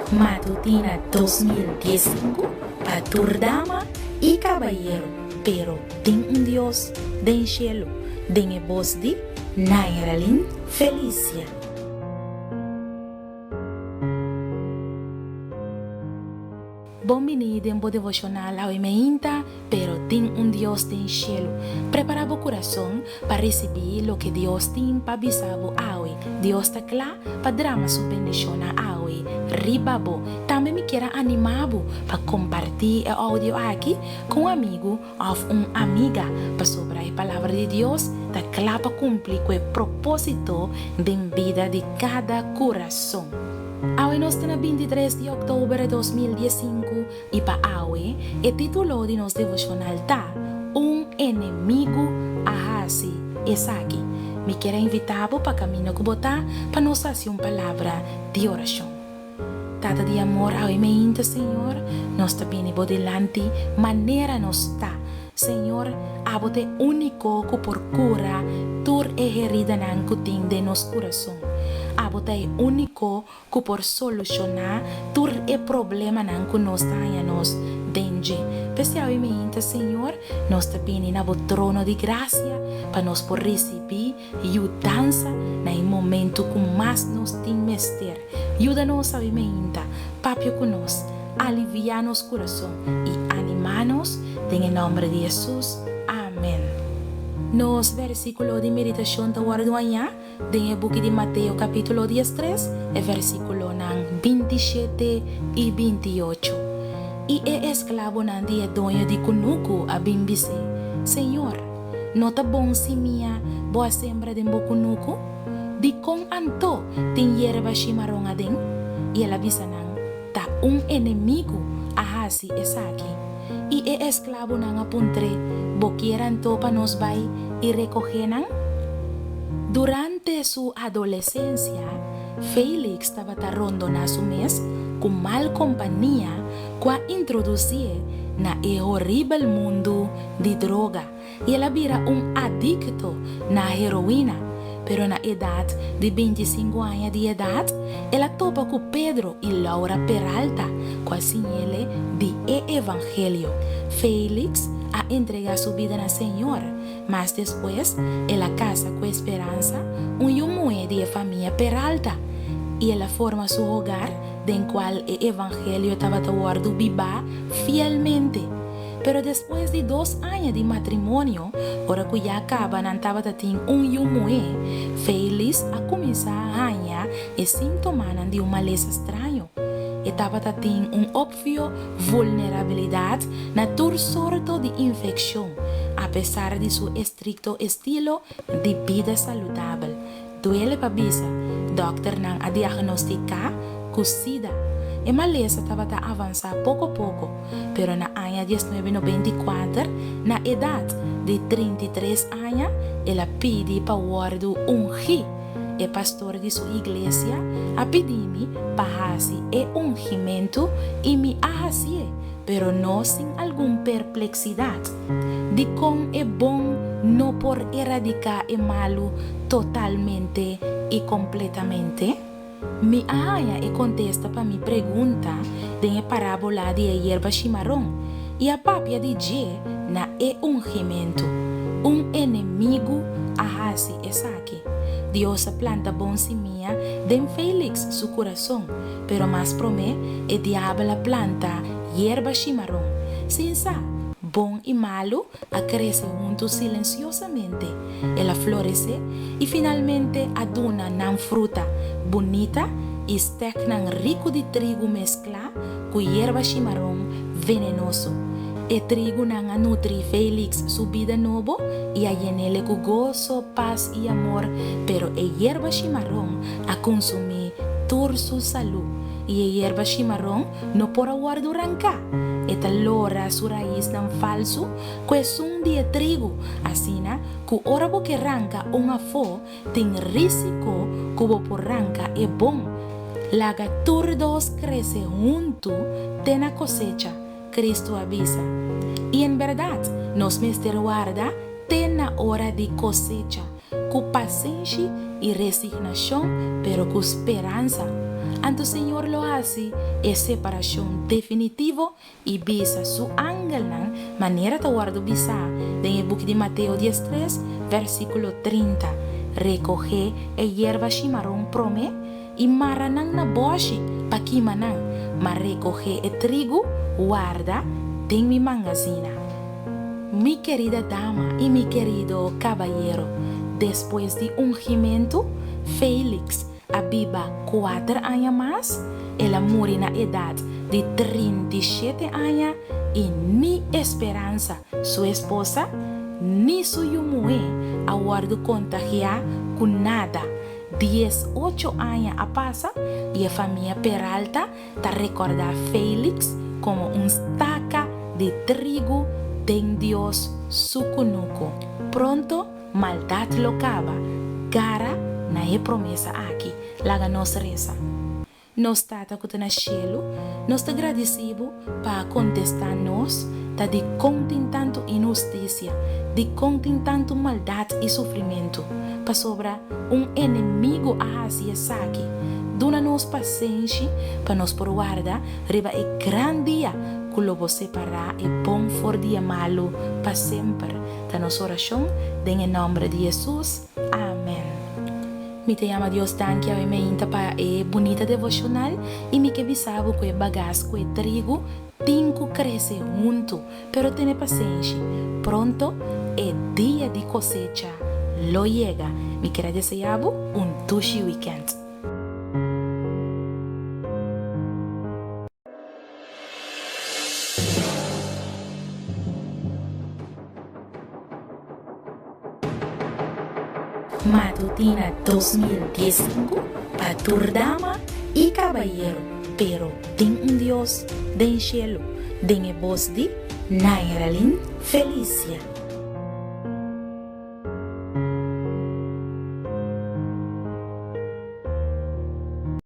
Matutina 2015 pa tur dama i kabayero, pero tin un Dios den shelu, den e bos di Nairalyn Felicia. Bon bini den bo devoshonal awe meinta, pero tin un Dios den shelu. Prepara bo kurason pa risibí loke Dios tin pa bisa bo awe. Dios ta kla pa drama su bendishonnan awe riba bo. Tambe mi kier a animá bo pa kompartí e oudio aki ku un amigu òf un amiga, pasobra e Palabra di Dios ta kla pa kumpli ku e propósito den bida di kada kurason. Awe nos ta na 23 di òktober 2015 i pa awe e título di nos devoshonal ta, Un enemigu a hasi esaki. Mi kier a invitá bo pa kaminda ku bo ta pa nos hasi un palabra di orashon. Tata di amor, awe meinta, Señor, nos ta bini bo dilanti manera nos ta. Señor, abo ta e úniko ku por kura tur e heridanan ku tin den nos kurason. Abo ta e úniko ku por solushoná tur e problemanan ku nos ta haña nos den dje. P'esei awe meinta, Señor, nos ta bini na bo trono di grasia pa nos por risibí yudansa na e momentu ku mas nos tin mester. Yuda nos awe meinta, papia ku nos, aliviá nos kurason i animá nos, den e nòmber di Hesus, amèn. Nos versíkulo di meditashon ta wòrdu hañá den e buki di Mateo kapítulo 13, e versíkulonan 27 i 28. I e esklabonan di e doño di kunuku a bin bis'é, Señor, no ta bon simia bo a sembra den bo kunuku? Dikon anto tin yerba shimaron aden? I el a bisa nan, Ta un enemigu a hasi esaki. I e esklabonan a puntr'é, Bo kier anto pa nos bai i rekohé nan? Durante su adolesensia, Félix tabata rondoná su mes ku mal kompania ku a introdusié na e horibel mundu di droga. I el a bira un adikto na heroina. Pero na edat di 25 aña di edat, el a topa ku Pedro i Laura Peralta, ku a siñ'ele di e evangelio. Félix a entregá su bida na Señor. Mas despues, el a kasa ku Esperanza, un yu muhé di e famia Peralta, i el a forma su hogar den kual e evangelio tabata wòrdu bibá fielmente. Pero despues di dos aña di matrimonio, ora ku ya kaba nan tabata tin un yu muhé, Feilis a kuminsá haña e síntomanan di un malesa straño. E tabata tin un opvio vulnerabilidat na tur sorto di infekshon, apesar di su estrikto estilo di bida saludabel. Duele pa bisa, dòkternan a diagnostiká ku sida. E malesa tabata avansá poko poko, pero na aña 1994, na edat di 33 aña, el a pidi pa wòrdu ungí. E pastor di su iglesia a pidi mi pa hasi e ungimentu i mi a hasié, pero no sin algun perpleksidat. Dikon e bon no por eradiká e malu totalmente i kompletamente? Mi a haña e kontesta pa mi pregunta den e parábola di e yerba shimaron i a papia di dje na e ungimentu. Un enemigu a hasi esaki. Dios a planta bon simia den Félix su kurason, pero mas promé e diabel a planta yerba shimaron. Sin sa, bon i malu a krese huntu silensiosamente, el a floresé i finalmente a duna nan fruta bunita i steknan riku di trigu mesklá ku yerba shimaron venenoso. E trigunan a nutri Félix su bida nobo i a yen'ele ku goso, pas i amor, pero e yerba shimaron a kunsumí tur su salú, i e yerba shimaron no por a wòrdu ranká. E ta lora su raisnan falsu ku esun di e trigu, asina ku ora bo ke ranka un afó, tin rísiko ku bo por ranka e bon. Laga tur dos krese huntu te na kosecha, Kristu a bisa. I en bèrdat, nos mester warda te na ora di kosecha. ku pasenshi i resignashon pero ku speransa. Anto Señor lo hasi e separashon definitivo i bisa su angelnan manera ta wòrdu bisá den e buki di Mateo diestres, vèrsikulo 30, Rekohé e yerba shimaron promé i mara nan na bòshi pa kima nan, ma rekohé e trigu warda den mi mangazina. Mi kerida dama i mi kerido kabayero, despues di ungimentu, Félix a biba kuater aña mas, el a muri na edat di 37 aña i ni Esperanza, su esposa, ni su yu muhé a wòrdu kontagiá ku nada. 18 aña a pasa i e famia Peralta ta rekordá Félix komo un staka di trigu den Dios su kunuku. Pronto maldat lo kaba. Gara na e promesa aki. Laga nos resa. Nos Tata ku ta na shelu, nos ta gradisí bo pa a kontestá nos ta dikon tin tantu inhustisia, dikon tin tantu maldat i sufrimentu. Pasobra un enemigu a hasi esaki. Duna nos pasenshi pa nos por warda riba e gran dia ku lo bo separá e bon for di e malu pa semper. Ta nos orashon den e nòmber di Hesus. Amèn. Mi ta yama Dios danki awe meinta pa e bunita devoshonal i mi ke bisa bo ku e bagas ku e trigu tin ku krese huntu, pero tene pasenshi, pronto e dia di kosecha lo yega. Mi kier a desea bo un dushi wikènt. Matutina 2015 pa tur dama i kabayero, pero tin un Dios den shelu, den e bos di Nairalyn Felicia.